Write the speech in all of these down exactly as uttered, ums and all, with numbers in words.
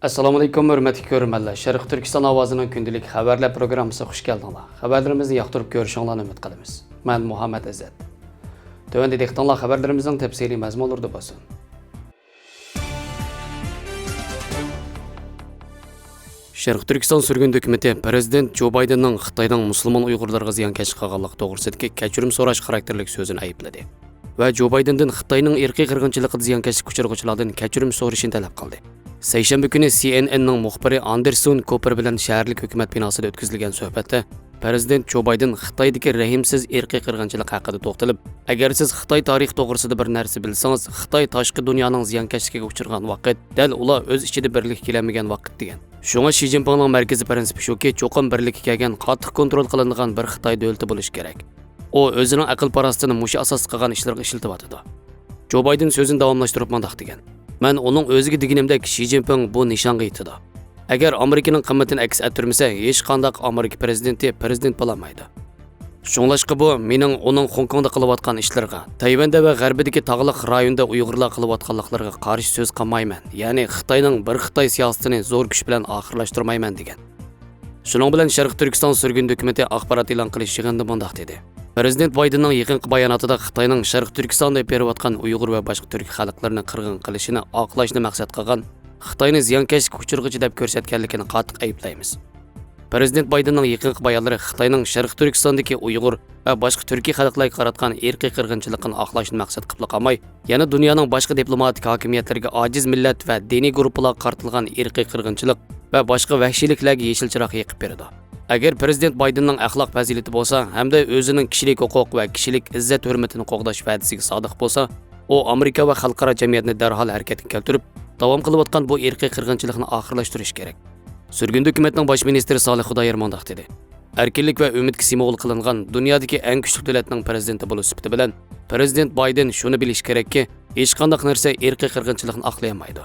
ئەسسالامۇئەلەيكۇم، ھۆرمەتلىك كۆرۈرمەنلەر. شەرقىي تۈركىستان ئاۋازىنىڭ كۈندىلىك خەۋەرلەر پروگراممىسىغا خۇش كەلدىڭلار. خەۋەرلىرىمىزنى ياقتۇرۇپ كۆرۈشۈڭلارنى ئۈمىد قىلىمىز. مەن مۇھەممەد ئىززەت. تۆۋەندە دىققىتىڭلار خەۋەرلىرىمىزنىڭ تەپسىلىي مەزمۇنلىرىدا بولسۇن. شەرقىي تۈركىستان سۈرگۈندە ھۆكۈمىتى پىرېزىدېنت جو بايدېننىڭ خىتاينىڭ مۇسۇلمان ئۇيغۇرلىرىغا زىيانكەشلىك قىلغانلىقى توغرىسىدىكى كەچۈرۈم سوراش خاراكتېرلىك سۆزىنى ئەيىبلىدى ۋە جو بايدېندىن خىتاينىڭ ئىرقىي قىرغىنچىلىقىدا زىيانكەشلىك ئۇچرىغۇچىلاردىن كەچۈرۈم سورىشىنى تەلەپ قىلدى. سەيشەنبە كۈنى سى ئېن ئېننىڭ مۇخبىرى ئاندېرسون كوپېر بىلەن شەھەرلىك ھۆكۈمەت بىناسىدا ئۆتكۈزۈلگەن سۆھبەتتە پىرېزىدېنت جو بايدېن خىتايدىكى رەھىمسىز ئىرقىي قىرغىنچىلىق ھەققىدە توختىلىپ، ئەگەر سىز خىتاي تارىخى توغرىسىدا بىر نەرسە بىلسىڭىز، خىتاي تاشقى دۇنيانىڭ زىيانكەشلىكىگە ئۇچرىغان ۋاقىت دەل ئۇلار ئۆز ئىچىدە بىرلىككە كېلەلمىگەن ۋاقىت، دېگەن. شۇڭا شى جىنپىڭنىڭ مەركىزىي پىرىنسىپى شۇكى، چوقۇم بىرلىككە كەلگەن، قاتتىق كونترول قىلىنىدىغان بىر خىتاي دۆلىتى بولۇشى كېرەك. ئۇ ئۆزىنىڭ ئەقىل-پاراسىتىنى مۇشۇ ئاساستا قىلغان ئىشلىرىغا ئىشلىتىۋاتىدۇ. جو بايدېن سۆزىنى داۋاملاشتۇرۇپ مۇنداق دېگەن، مەن ئۇنىڭ ئۆزىگە دېگىنىمدەك، شى جىنپىڭ بۇ نىشانغا يېتىدۇ. ئەگەر ئامېرىكىنىڭ قىممىتىنى ئەكس ئەتتۈرمىسە، ھېچقانداق ئامېرىكا پىرېزىدېنتى پىرېزىدېنت بولالمايدۇ. شۇڭلاشقا بۇ مېنىڭ ئۇنىڭ خوڭكوڭدا قىلىۋاتقان ئىشلىرىغا، تەيۋەندە ۋە غەربىدىكى تاغلىق رايوندا ئۇيغۇرلار قىلىۋاتقانلىقلىرىغا قارشى سۆز قىلمايمەن، يەنى خىتاينىڭ بىر خىتاي سىياسىتىنى زور كۈچ بىلەن ئاخىرلاشتۇرمايمەن، دېگەن. شۇنىڭ بىلەن شەرقىي تۈركىستان سۈرگۈندە ھۆكۈمىتى ئاخبارات ئېلان قىلىش يىغىنىدا مۇنداق دېدى، پىرېزىدېنت بايدېننىڭ يېقىنقى باياناتىدا خىتاينىڭ شەرقىي تۈركىستاندا ئېلىپ بېرىۋاتقان ئۇيغۇر ۋە باشقا تۈرك خەلقلىرىنى قىرغىن قىلىشىنى ئاقلاشنى مەقسەت قىلغان، خىتاينى زىيانكەشلىك ئۇچرىغۇچى دەپ كۆرسەتكەنلىكىنى قاتتىق ئەيىبلەيمىز. پىرېزىدېنت بايدېننىڭ يېقىنقى بايانلىرى خىتاينىڭ شەرقىي تۈركىستاندىكى ئۇيغۇر ۋە باشقا تۈركىي خەلقلەرگە قاراتقان ئىرقىي قىرغىنچىلىقىنى ئاقلاشنى مەقسەت قىلىپلا قالماي، يەنە دۇنيانىڭ باشقا دىپلوماتىك ھاكىمىيەتلىرىگە ئاجىز مىللەت ۋە دىنىي گۇرۇپپىلارغا قارىتىلغان ئىرقىي قىرغىنچىلىق ۋە باشقا ۋەھشىيلىكلەرگە يېشىل چىراغ يېقىپ بېرىدۇ. ئەگەر پىرېزىدېنت بايدېننىڭ ئەخلاق پەزىلىتى بولسا ھەمدە ئۆزىنىڭ كىشىلىك ھوقۇق ۋە كىشىلىك ئىززەت-ھۆرمىتىنى قوغداش ۋەدىسىگە سادىق بولسا، ئۇ ئامېرىكا ۋە خەلقئارا جەمئىيەتنى دەرھال ھەرىكەتكە كەلتۈرۈپ، داۋام قىلىۋاتقان بۇ ئىرقىي قىرغىنچىلىقنى ئاخىرلاشتۇرۇشى كېرەك. سۈرگۈندە ھۆكۈمەتنىڭ باش مىنىستىرى سالىھ خۇدايار مۇنداق دېدى، ئەركىنلىك ۋە ئۈمىدكە سىمۋول قىلىنغان دۇنيادىكى ئەڭ كۈچلۈك دۆلەتنىڭ پىرېزىدېنتى بولۇش سۈپىتى بىلەن، پىرېزىدېنت بايدېن شۇنى بىلىشى كېرەككى، ھېچقانداق نەرسە ئىرقىي قىرغىنچىلىقنى ئاقلىيالمايدۇ.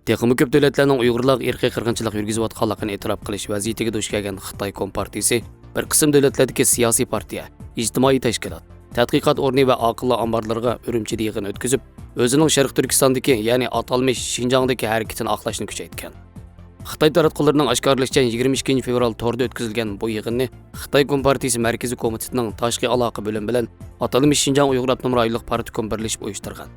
تېخىمۇ كۆپ دۆلەتلەرنىڭ ئۇيغۇرلارغا ئىرقىي قىرغىنچىلىق يۈرگۈزۈۋاتقانلىقىنى ئېتىراپ قىلىش ۋەزىيىتىگە دۇچ كەلگەن خىتاي كومپارتىيىسى بىر قىسىم دۆلەتلەردىكى سىياسىي پارتىيە، ئىجتىمائىي تەشكىلات، تەتقىقات ئورنى ۋە ئاقىللار ئامبارلىرىغا ئۈرۈمچىدە يىغىن ئۆتكۈزۈپ، ئۆزىنىڭ شەرقىي تۈركىستاندىكى، يەنى ئاتالمىش شىنجاڭدىكى ھەرىكىتىنى ئاقلاشنى كۈچەيتكەن. خىتاي تاراتقۇلىرىنىڭ ئاشكارىلىشىچە، يىگىرمە ئىككىنچى فېۋرال توردا ئۆتكۈزۈلگەن بۇ يىغىننى خىتاي كومپارتىيىسى مەركىزىي كومىتېتىنىڭ تاشقى ئالاقە بۆلۈمى بىلەن ئاتالمىش شىنجاڭ ئۇيغۇر ئاپتونوم رايونلۇق پارتكوم بىرلىشىپ ئۇيۇشتۇرغان.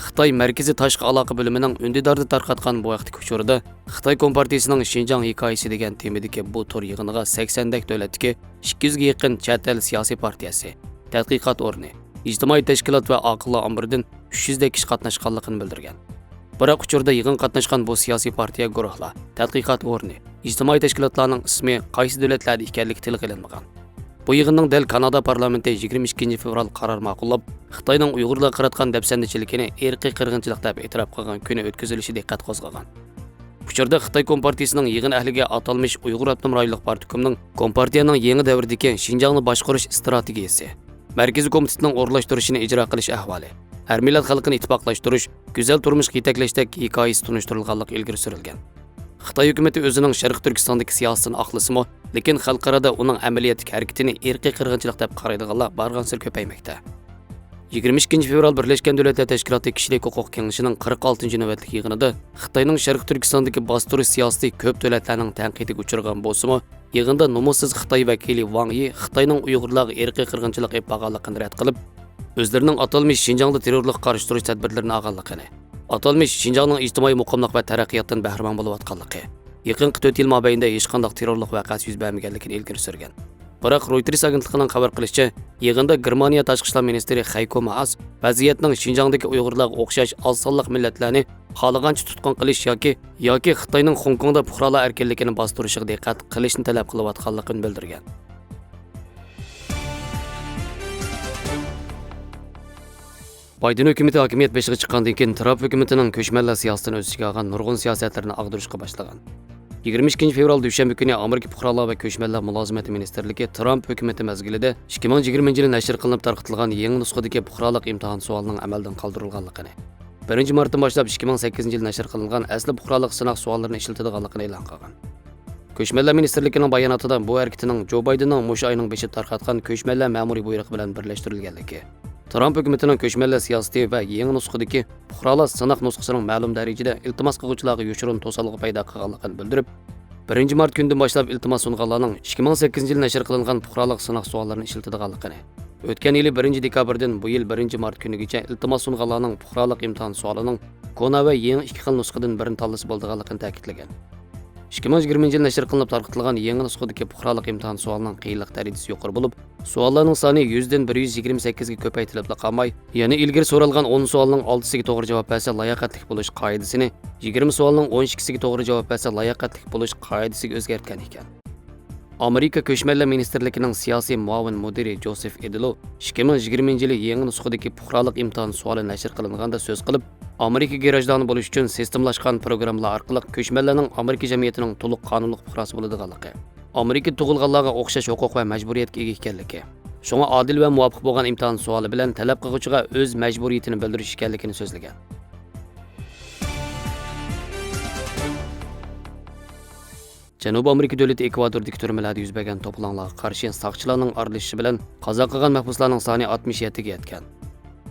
خىتاي مەركىزىي تاشقى ئالاقە بۆلۈمىنىڭ ئۈندىداردا تارقاتقان بۇ ھەقتىكى ئۇچۇرىدا، خىتاي كومپارتىيىسىنىڭ شىنجاڭ ھېكايىسى دېگەن تېمىدىكى بۇ تور يىغىنىغا سەكسەندەك دۆلەتتىكى ئىككى يۈزگە يېقىن چەت ئەل سىياسىي پارتىيەسى، تەتقىقات ئورنى، ئىجتىمائىي تەشكىلات ۋە ئاقىللار ئامبىرىدىن ئۈچ يۈزدەك كىشى قاتناشقانلىقىنى بىلدۈرگەن. بىراق ئۇچۇردا يىغىنغا قاتناشقان بۇ سىياسىي پارتىيە، گۇرۇھلار، تەتقىقات ئورنى، ئىجتىمائىي تەشكىلاتلارنىڭ ئىسمى قايسى دۆلەتلەردە ئىكەنلىكى تىلغا ئېلىنمىغان. بۇ يىغىننىڭ دەل كانادا پارلامېنتى يىگىرمە ئىككىنچى فېۋرال قارار ماقۇللاپ، خىتاينىڭ ئۇيغۇرلارغا قاراتقان دەپسەندىچىلىكىنى ئىرقىي قىرغىنچىلىق دەپ ئېتىراپ قىلغان كۈنى ئۆتكۈزۈلۈشى دىققەت قوزغىغان. ئۇچۇردا خىتاي كومپارتىيىسىنىڭ يىغىن ئەھلىگە ئاتالمىش ئۇيغۇر ئاپتونوم رايونلۇق پارتكومنىڭ كومپارتىيەنىڭ يېڭى دەۋردىكى شىنجاڭنى باشقۇرۇش ئىستراتېگىيىسى، مەركىزىي كومىتېتنىڭ ئورۇنلاشتۇرۇشىنى ئىجرا قىلىش ئەھۋالى، ھەر مىللەت خەلقىنى ئىتتىپاقلاشتۇرۇش، گۈزەل تۇرمۇشقا يېتەكلەشتەك ھېكايىسى تونۇشتۇرۇلغانلىقى ئىلگىرى سۈرۈلگەن. خىتاي ھۆكۈمىتى ئۆزىنىڭ شەرقىي تۈركىستاندىكى سىياسىتىنى ئاقلىسىمۇ، لېكىن خەلقئارادا ئۇنىڭ ئەمەلىيەتتىكى ھەرىكىتىنى ئىرقىي قىرغىنچىلىق دەپ قارايدىغانلار بارغانسېرى كۆپەيمەكتە. يىگىرمە ئىككىنچى فېۋرال بىرلەشكەن دۆلەتلەر تەشكىلاتى كىشىلىك ھوقۇق كېڭىشىنىڭ قىرىق ئالتىنچى نۆۋەتلىك يىغىنىدا خىتاينىڭ شەرقىي تۈركىستاندىكى باستۇرۇش سىياسىتى كۆپ دۆلەتلەرنىڭ تەنقىدىگە ئۇچرىغان بولسىمۇ، يىغىندا نومۇسسىز خىتاي ۋەكىلى ۋاڭ يى خىتاينىڭ ئۇيغۇرلارغا ئىرقىي قىرغىنچىلىق ئېلىپ بارغانلىقىنى رەت قىلىپ، ئۆزلىرىنىڭ ئاتالمىش شىنجاڭدا تېررورلۇققا قارشى تۇرۇش تەدبىرلىرىنى ئالغانلىقىنى، ئاتالمىش شىنجاڭنىڭ ئىجتىمائىي مۇقىملىق ۋە تەرەققىياتتىن بەھرىمەن بولۇۋاتقانلىقى، يېقىنقى تۆت يىل مابەينىدە ھېچقانداق تېررورلۇق ۋەقەسى يۈز بەرمىگەنلىكىنى ئىلگىرى سۈرگەن. بىراق رويتېرس ئاگېنتلىقىنىڭ خەۋەر قىلىشىچە، يىغىندا گېرمانىيە تاشقى ئىشلار مىنىستىرى خەيكو مائاس ۋەزىيەتنىڭ شىنجاڭدىكى ئۇيغۇرلارغا ئوخشاش ئاز سانلىق مىللەتلەرنى خالىغانچە تۇتقۇن قىلىش ياكى، ياكى خىتاينىڭ خوڭكوڭدا پۇقرالار ئەركىنلىكىنى باستۇرۇشىغا دىققەت قىلىشنى تەلەپ قىلىۋاتقانلىقىنى بىلدۈرگەن. بايدېن ھۆكۈمىتى ھاكىمىيەت بېشىغا چىققاندىن كېيىن، ترامپ ھۆكۈمىتىنىڭ كۆچمەنلەر سىياسىتىنى ئۆز ئىچىگە ئالغان نۇرغۇن سىياسەتلەرنى ئاغدۇرۇشقا باشلىغان. يىگىرمە ئىككىنچى فېۋرال دۈشەنبە كۈنى ئامېرىكا پۇقرالار ۋە كۆچمەنلەر مۇلازىمىتى مىنىستىرلىكى ترامپ ھۆكۈمىتى مەزگىلىدە ئىككى مىڭ يىگىرمىنچى يىلى نەشر قىلىنىپ تارقىتىلغان يېڭى نۇسخىدىكى پۇقرالىق ئىمتىھان سوئالىنىڭ ئەمەلدىن قالدۇرۇلغانلىقىنى، بىرىنچى مارتتىن باشلاپ ئىككى مىڭ سەككىزىنچى يىلى نەشر قىلىنغان ئەسلى پۇقرالىق سىناق سوئاللىرىنى ئىشلىتىدىغانلىقىنى ئېلان قىلغان. كۆچمەنلەر مىنىستىرلىكىنىڭ باياناتىدا بۇ ھەرىكىتىنىڭ جو بايدېننىڭ مۇشۇ ئاينىڭ بېشىدا تارقاتقان كۆچمەنلەر مەمۇرىي بۇيرۇقى بىلەن بىرلەشتۈرۈلگەنلىكى، ترامپ ھۆكۈمىتىنىڭ كۆچمەنلەر سىياسىتى ۋە يېڭى نۇسخىدىكى پۇقرالار سىناق نۇسخىسىنىڭ مەلۇم دەرىجىدە ئىلتىماس قىلغۇچىلارغا يوشۇرۇن توسالغۇ پەيدا قىلغانلىقىنى بىلدۈرۈپ، بىرىنچى مارت كۈنىدىن باشلاپ ئىلتىماس سۇنغانلارنىڭ ئىككى مىڭ سەككىزىنچى يىلى نەشر قىلىنغان پۇقرالىق سىناق سوئاللىرىنى ئىشلىتىدىغانلىقىنى، ئۆتكەن يىلى بىرىنچى دېكابىردىن بۇ يىل بىرىنچى مارت كۈنىگىچە ئىلتىماس سۇنغانلارنىڭ پۇقرالىق ئىمتىھان سوئالىنىڭ كونا ۋە يېڭى ئىككى خىل نۇسخىدىن بىرىنى تاللىسا بولىدىغانلىقىنى تەكىتلىگەن. ئىككى مىڭ يىگىرمىنچى يىلى نەشر قىلىنىپ تارقىتىلغان يېڭى نۇسخىدىكى پۇقرالىق ئىمتىھان سوئالىنىڭ قىيىنلىق دەرىجىسى يۇقىرى بولۇپ، سوئاللارنىڭ سانى يۈزدىن بىر يۈز يىگىرمە سەككىزگە كۆپەيتىلىپلا قالماي، يەنە ئىلگىرى سورالغان ئون سوئالنىڭ ئالتىسىگە توغرا جاۋاب بەرسە لاياقەتلىك بولۇش قائىدىسىنى، يىگىرمە سوئالنىڭ ئون ئىككىسىگە توغرا جاۋاب بەرسە لاياقەتلىك بولۇش قائىدىسىگە ئۆزگەرتكەن ئىكەن. ئامېرىكا كۆچمەنلەر مىنىستىرلىكىنىڭ سىياسىي مۇئاۋىن مۇدىرى جوسېف ئېدلو ئىككى مىڭ يىگىرمىنچى يىلى يېڭى نۇسخىدىكى پۇقرالىق ئىمتىھان سوئالى نەشر قىلىنغاندا سۆز قىلىپ، ئامېرىكا گىراژدانى بولۇش ئۈچۈن سىستېمىلاشقان پروگراممىلار ئارقىلىق كۆچمەنلەرنىڭ ئامېرىكا جەمئىيىتىنىڭ تولۇق قانۇنلۇق پۇقراسى بولىدىغانلىقى، ئامېرىكىدا تۇغۇلغانلارغا ئوخشاش ھوقۇق ۋە مەجبۇرىيەتكە ئىگە ئىكەنلىكى، شۇڭا ئادىل ۋە مۇۋاپىق بولغان ئىمتىھان سوئالى بىلەن تەلەپ قىلغۇچىغا ئۆز مەجبۇرىيىتىنى بىلدۈرۈش ئىكەنلىكىنى سۆزلىگەن. جەنۇبىي ئامېرىكا دۆلىتى ئېكۋادوردىكى تۈرمىلەردە يۈز بەرگەن توپىلاڭلارغا قارشى ساقچىلارنىڭ ئارىلىشىشى بىلەن قازا قىلغان مەھبۇسلارنىڭ سانى ئاتمىش يەتتىگە يەتكەن.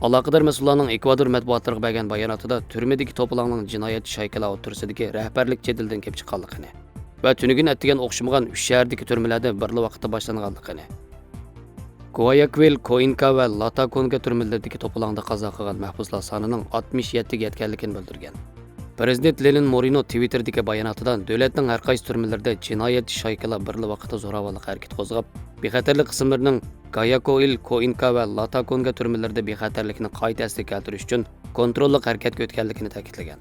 ئالاقىدار مەسئۇللارنىڭ ئېكۋادور مەتبۇئاتلىرىغا بەرگەن باياناتىدا تۈرمىدىكى توپىلاڭنىڭ جىنايەتچى شايكىلار ئوتتۇرىسىدىكى رەھبەرلىك جېدىلىدىن كېلىپ چىققانلىقىنى ۋە تۈنۈگۈن ئەتىگەن ئوخشىمىغان ئۈچ شەھەردىكى تۈرمىلەردە بىرلا ۋاقىتتا باشلانغانلىقىنى، گۇئاياكۋىل، كوئىنكا ۋە لاتاكونگا تۈرمىلىرىدىكى توپىلاڭدا قازا قىلغان مەھبۇسلار سانىنىڭ ئاتمىش يەتتىگە يەتكەنلىكىنى بىلدۈرگەن. پىرېزىدېنت لېنىن مورىنو تىۋىتتېردىكى باياناتىدا دۆلەتنىڭ ھەر قايسى تۈرمىلىرىدە جىنايەتچى شايكىلار بىرلا ۋاقىتتا زوراۋانلىق ھەرىكىتى قوزغاپ، بىخەتەرلىك قىسىملىرىنىڭ گاياكوئىل، كوئىنكا ۋە لاتاكونگا تۈرمىلىرىدە بىخەتەرلىكنى قايتا ئەسلىگە كەلتۈرۈش ئۈچۈن كونتروللۇق ھەرىكەتكە ئۆتكەنلىكىنى تەكىتلىگەن.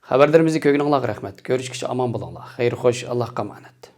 خەۋەرلىرىمىزنى كۆرگىنىڭلارغا رەھمەت. كۆرۈشكىچە ئامان بولۇڭلار. خەير خوش، ئاللاھقا ئامانەت.